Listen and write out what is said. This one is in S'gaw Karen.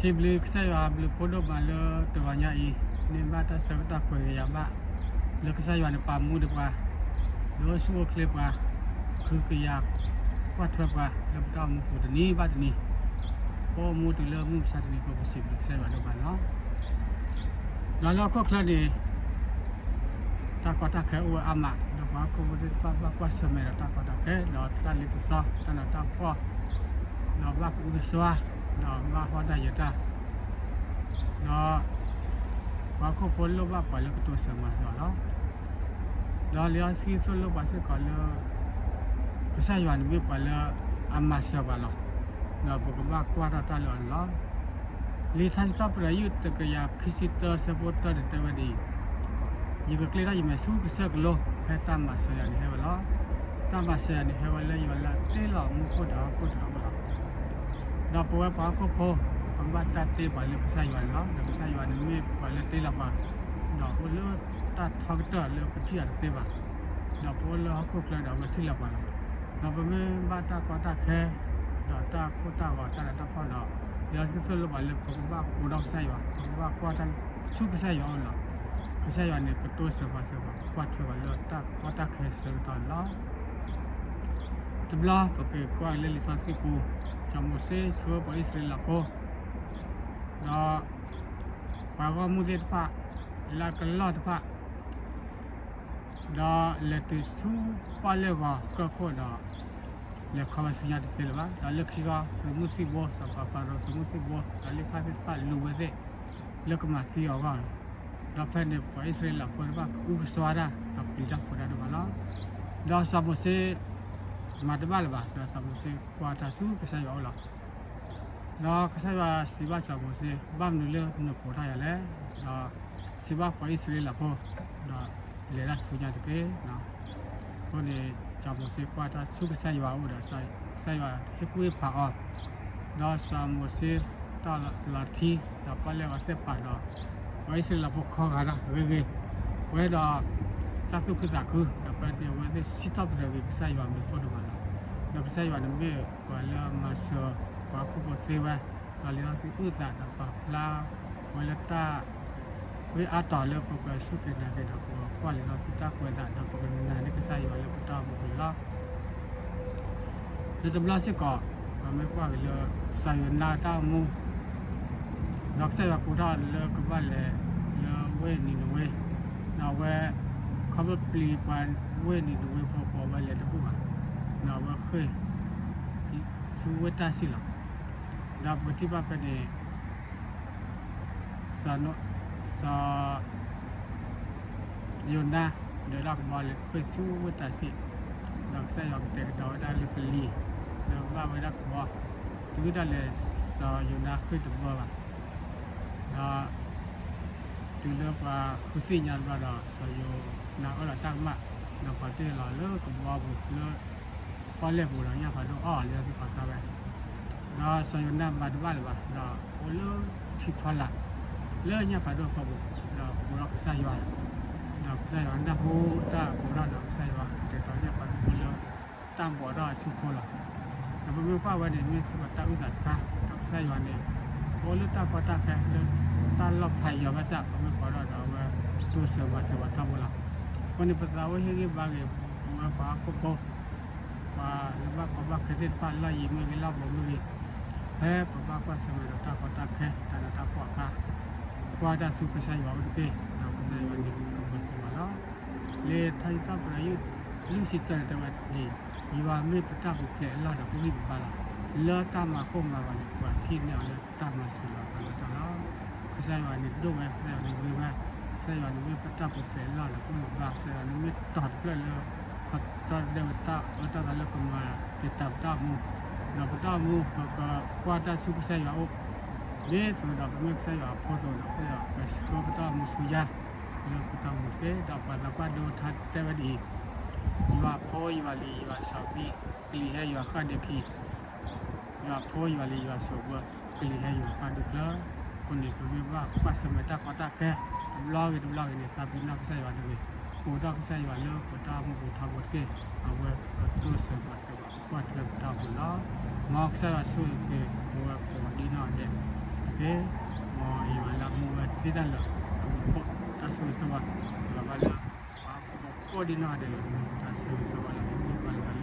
စံးဘျုးကစၢ်ယွၤဘျုးဖှိၣ်ဒိၣ်မးလၢတဂီၤညါအံၤ, န့ၢ်ဘၣ်တၢ်ဆၢကတီၢ်ခွဲးဂ့ၤယာ်ဘၣ်, လၢကစၢ်ယွၤန့ၣ်ပာ်မူဒံးပှၤ, လၢအိၣ်ဆူၣ်အိၣ်ချ့ပှၤ, ဃုကယၤကွၢ်ထွဲပှၤ လၢပတၢ်အိၣ်မူပူၤတနံၤဘၣ်တနံၤ, ပအိၣ်မူတုၤလၢမုၢ်မဆါတနံၤအဃိ ပစံးဘျုးကစၢ်ယွၤဒိၣ်မးန့ၣ်လီၤ. ဒီးလၢဟီၣ်ခိၣ်ချၢန့ၣ် တၢ်ကီတၢ်ခဲအိၣ်ဝဲအါမး, ဒီးပှၤဟီၣ်ခိၣ်ဖိသ့ၣ်တဖၣ်ဘၣ်ကွၢ်ဆၢၣ်မဲာ်ဒီးတၢ်ကီတၢ်ခဲ, ဒီးတၢ်လ့ပစီ, တၢ်နးတၢ်ဖှီၣ်, ဒီးဘၣ်ကအုကစွါ, ဒီးဘၣ်ဟီၣ်တၢ်ယၢၤတၢ်, ဒီးပှၤဟီၣ်ခိၣ်ဖိလိၣ်ဘၣ်ပှၤလၢကတိစၢၤမၤစၢၤအီၤလီၤ. ဒီးလံာ်စီဆှံသိၣ်လိပှၤစ့ၢ်ကီးလၢ ကစၢ်ယွၤန့ၣ်မ့ၢ်ပှၤလၢအမၤစၢၤပှၤလီၤ. ဒီးပကဘၣ်ကွၢ်ထီၣ်တၢ်လၢအီၤန့ၣ်လီၤ. လံာ်ထါစံးထီၣ်ပတြၢၤ ယုၢ်တကယၤခံဆံတၢ ဆၢဖိတၢန့ၣ်တဲဝဲဒ်အံၤ, ယကကျ့ထီၣ်ယမဲာ်ဆူကစၢၢ်ကလိ, ဖဲတၢ်မၤစၢၤယၤန့ၣ်ဟဲဝဲလီၤ. တၢ်မၤစၢၤယၤန့ၣ်ဟဲဝဲလၢယွၤလၢအတ့လီၤမူခိၣ်ဒီးဟီၣ်ခိၣ်တဖၣ်အအိၣ်လီၤ. ဒီးပဝဲပှၤဟီၣ်ခိၣ်ဖိ, ပဘၣ်တၢ်တ့ပှၤလၢကစၢ်ယွၤန့ၣ်လီၤ. ဒီးကစၢ်ယွၤန့ၣ်မ့ၢ်ပှၤလၢတ့လီၤပှၤ, ဒီးအိၣ်လၢတၢ်ထီကတၢၢ်လၢပထံၣ်အီၤတသ့ဘၣ်. ဒီးပအိၣ်လၢဟီၣ်ခိၣ်ချၢဒီးအဝဲထံၣ်လီၤပှၤလီၤ. ဒီးပမ့ၢ်ဘၣ်တၢ်ကီတၢ်ခဲ, ဒီးတၢ်ကိၢ်တၢ်ဂီၤတၢ်နးတၢ်ဖှီၣ်ဒီး, လံာ်စီဆှံသိၣ်လိပှၤလၢပကဘၣ်ကိးထီၣ်ကစၢ်ယွၤ, ပကဘၣ်ကွၢ်တၢ်ဆူကစၢ်ယွၤအအိၣ်လီၤ. ကစၢ်ယွၤန့ၣ်ကတိစၢၤပှၤစၢၤပှၤ ကွၢ်ထွဲပှၤလၢတၢ်ကီတၢ်ခဲဆၢကတီၢ်န့ၣ်လီၤ. တဘျီပကကွၢ်လၢလံာ်စီဆှံပူၤ, စီၤမိၤၡ့ဆှၢပှၤအံၣ်စရ့လးဖိ, ဒီးပှၤဂီၢ်မုၢ်သ့ၣ်တဖၣ်, လၢကလီၢ်တဖၣ်, ဒီးလဲၤတုၤဆူပီၣ်လဲၣ်ဂီၤကၢၢ်ခိၣ်ဒီး, လဲၤခီဝဲဆူညါတသ့လၢၤဘၣ်. ဒီးလၢခံခီသုးမုၢ်သံၣ်ဘိ, စီၤပၤဖၤရိၤသုးမုၢ်သံၣ်ဘိ, ဒီးလၢခါသ့ၣ်တဖၣ်လူၤဝဲသ့ၣ်, လၢကမၤသံအီၤအဂီၢ်, ဒီးဖဲန့ၣ် ပှၤအံၣ်စရ့လးဖိတဖၣ်ကအုကစွါတၢ်, ဒီးပျံၤတၢ်ဖုးတၢ်ဒိၣ်မးလီၤ. ဒီးစီၤမိၤၡ့ မၤတဘၣ်လၢၤဘၣ်, ဒီးစီၤမိၤၡ့ကွၢ်တၢ်ဆူကစၢ်ယွၤအအိၣ်လီၤ. ဒီးကစၢ်ယွၤစံးဘၣ်စီၤမိၤၡ့, ဘၣ်မနုၤလၢနကိးထီၣ်ယၤလဲၣ်, ဒီးစံးဘၣ်ပှၤအံၣ်စရ့လးဖိ, ဒီးလဲၤတၢ်ဆူညါတက့ၢ်. အဃိန့ၣ် စီၤမိၤၡ့ကွၢ်တၢ်ဆူကစၢ်ယွၤအအိၣ်ဒီး ကစၢ်ယွၤဟ့ၣ်ကူၣ်ဟ့ၣ်ဖးအီၤ, ဒီးစီၤမိၤၡ့တီၢ်လီၤထံ, ဒီးပီၣ်လဲၣ်ဂီၤသ့ၣ်ဖးဒီး, ပှၤအံၣ်စရ့လးဖိခီဂာ်တၢ်ဂ့ၤဂ့ၤ, ပဝဲဒီး တၢ်သူၣ်ခုသးခု, ဒီးဖဲန့ၣ်အဝဲသ့ၣ်စံးထီၣ်ပတြၢၤက့ၤကစၢ်ယွၤအဘျုးအဖှိၣ်ဒိၣ်မးလီၤ. ဒီးကစၢ်ယွၤန့ၣ်မ့ၢ်ပှၤလၢအမၤစၢၤပှၤဟီၣ်ခိၣ်ဖိသ့ဝဲ, ဒီးလံာ်စီဆှံအုၣ်သးဒီးပာ်ဖျါဝဲလၢတၢ် ဝဲအါတီၤလၢပကစူၢ်က့ၤနာ်က့ၤဒီး ပကကွၢ်လံာ်စီဆှံတၢ်ကွဲးသးဒီး ပကနာ်န့ၢ်ကစၢ်ယွၤလၢပတၢ်အိၣ်မူပူၤန့ၣ်လီၤ. လၢတဘျီစ့ၢ်ကီး ပမ့ၢ်ကွၢ်က့ၤလၢ စီၤယိၤနါတၢ်အိၣ်မူ, ဒီးကစၢ်ယွၤကိးထီၣ်လၢကဘၣ်လဲၤလၢဝ့ၢ်နံၤနဝ့, ဒီးအဝဲ ခီဖျိပျံၤပှၤဝ့ၢ်နံၤနဝ့ဖိအဃိ အဝဲလဲၤတဘူၣ်ဘၣ်, ဒီးအဝဲဃ့ၢ်ဆူဝ့ၢ်တၢ်စံၣ်လီၤ. ဒီးပကထံၣ်ဘၣ်ဖဲန့ၣ် စီၤ စီၤယိၤနါ ဒၢးတၢ်ကဘီလၢဃ့ၢ်ဆူဝ့ၢ်တၢ်စံၣ်, ဒီးကစၢ်ယွၤကတဲာ်ကတီၤဝဲဒၣ်လၢကလံၤ လၢဘၣ်ဝဲဒၣ်ကဘီ, တုၤဒၣ်လဲာ် စီၤယိၤနါဃ့ၢ်တဘၢဘၣ်, ဒီး တုၤလၢပှၤဃုသ့ၣ်ညါတဘျီဒီး စီၤယိၤနါအၢၣ်လီၤတၢ်ကမၣ်, ဒီးပှၤတ့ၢ်လီၤလၢကဘီပူၤလၢ ပီၣ်လဲၣ်ပူၤဒီးညၣ်ဖးဒိၣ်အီၣ်အီၤလံအီၤသ့ၣ်ပာ်ဖျါဝဲ, ဒီးစီၤယိၤနါမၤတဘၣ်လၢၤဘၣ်, ဒီးအိၣ်လၢထံဖီလာ် လၢညၣ်ဖးဒိၣ်အဖီပူၤ, ဒီးကိးထီၣ်ကစၢ်ယွၤ, ဒီးကစၢ်ယွၤနၢ်ဟူတၢ်ကိးထီၣ်ဒီး ကစၢ်ယွၤကတဲာ်ကတီၤညၣ်ဖးဒိၣ်ဖိလၢ တၢ်ဘီးထီၣ်အဆူၣ်ဖိလီၤ. ဒီးပမ့ၢ်ကွၢ်ဝဲန့ၣ် မ့ၢ်စ့ၢ်ကီးတၢ်အုၣ်သးတခါ, ဒီးကစၢ်ယွၤန့ၣ် အိၣ်လၢတၢ်ကီတၢ်ခဲ လၢတၢ်လီၢ်ဖးယံၤအီၤဘၣ်ဆၣ် ပမ့ၢ်ကိးထီၣ်ဒီးအဝဲ တိစၢၤမၤစၢၤပှၤထီဘိလီၤ. အဃိန့ၣ် ပသးအိၣ်ဟ့ၣ်ဂံၢ်ဘါက့ၤ ပဝဲပှၤဟီၣ်ခိၣ်ဖိ ပှၤလၢဘၣ်ကီဘၣ်ခဲသ့ၣ်တဖၣ် လီၢ်ယံၤမ့ၢ်ဂ့ၤ လီၢ်ဘူးမ့ၢ်ဂ့ၤ, ဖဲပဘၣ်ကွၢ်ဆၢၣ်မဲာ်ဒီးတၢ်ကီတၢ်ခဲ တၢ်နးတၢ်ဖှီၣ်အခါ, ကွၢ်တၢ်ဆူကစၢ်ယွၤအအိၣ်တက့ၢ်, ဒီးကစၢ်ယွၤန့ၣ်ကမၤစၢၤပှၤလီၤ. လံာ်ထါစံးထီၣ်ပတြၢၤ ယုၢ်လွံၢ်ဆံတၢန့ၣ်တဲဝဲဒ်အံၤ, ယွၤမ့ၢ်ပတၢ်ပူၤဖျဲးအလီၢ်ဒီးပဂံၢ်ပဘါလီၤ. လၢတၢ်မၤခိၣ်မၤဂီၤန့ၣ် ပှၤထံၣ်န့ၢ်အီၤလၢတၢ်မၤစၢၤလီၤဆီဒၣ်တၢ်လီၤ. ကစၢ်ယွၤန့ၣ်ဒိၣ်ဝဲ, ကစၢ်ယွၤန့ၣ်ဂ့ၤဝဲ, ကစၢ်ယွၤန့ၣ်မ့ၢ်ပတၢ်ပူၤဖျဲးအလီၢ်ဒီးပဂံၢ်ပဘါ, ကစၢ်ယွၤန့ၣ်မ့ၢ်တီၤတဖျၢၣ်လၢ ခီဖျိဒၣ်ဝဲတၢ်အၢတၢ်သီလၢကမၤတံာ်တာ်ပတၢ်အိၣ်မူ, ဒီးပတၢ်အိၣ်မူ ပကကွၢ်တၢ်ဆူကစၢ်ယွၤအအိၣ်, ဒ်သိးဒီးပမ့ၢ်ကစၢ်ယွၤအဖိအသိးဒီး ကစၢ်ယွၤကဆှၢပတၢ်အိၣ်မူဆူညါ လၢပတၢ်အိၣ်မူတက့ၢ်. ဒီးပှၤသးပှၢ်ဒိထါတဲဝဲဒ်အံၤ, ယွၤဖိယွၤလံၤယွၤစီၤဘံ, ကလံၤဟဲယွၤဃၣ်ဒုးခံ ယွၤဖိယွၤလံၤယွၤစိာ်ဘၢ, ကလံၤဟဲယွၤဃၣ်ဒုးချၢ. အဃိန့ၣ် ပမ့ၢ်ဘၣ်ကွၢ်ဆၢၣ်မဲာ်တၢ်ကီတၢ်ခဲ တဘျီဂ့ၤတဘျီဂ့ၤန့ၣ် သးပ့ၤနီၣ်ကစၢ်ယွၤတဂ့ၤ, ကိးထီၣ်ကစၢ်ယွၤလၢပတၢ်အိၣ်မူပူၤထီဘိတက့ၢ်. အဝဲကတိစၢၤပှၤစၢၤပှၤ ကွၢ်ထွဲပတၢ်အိၣ်မူလီၤ. မ်ကစၢ်ယွၤဆိၣ်ဂ့ၤက့ၤပဝဲကိးဂၤဒဲးနီၢ်ဒဲးတက့ၢ်. ကဲ, မ်ယမၤလၢအမိၢ်ဝဲသ့တၢ်လၢာ်, အမ့ၢ်ပိာ်တၢ်ဆိၣ်ဂ့ၤဆိၣ်ဝါ, လီၤဘၣ်လၢ ပှၤဟီၣ်ခိၣ်ဖိကိးဒံနီၢ်ဂၤဒဲးလီၤ, မ့ၢ်ပတၢ်ဆိၣ်ဂ့ၤဆိၣ်ဝါလီၤ, မ့ၢ်ပှၤလၢအ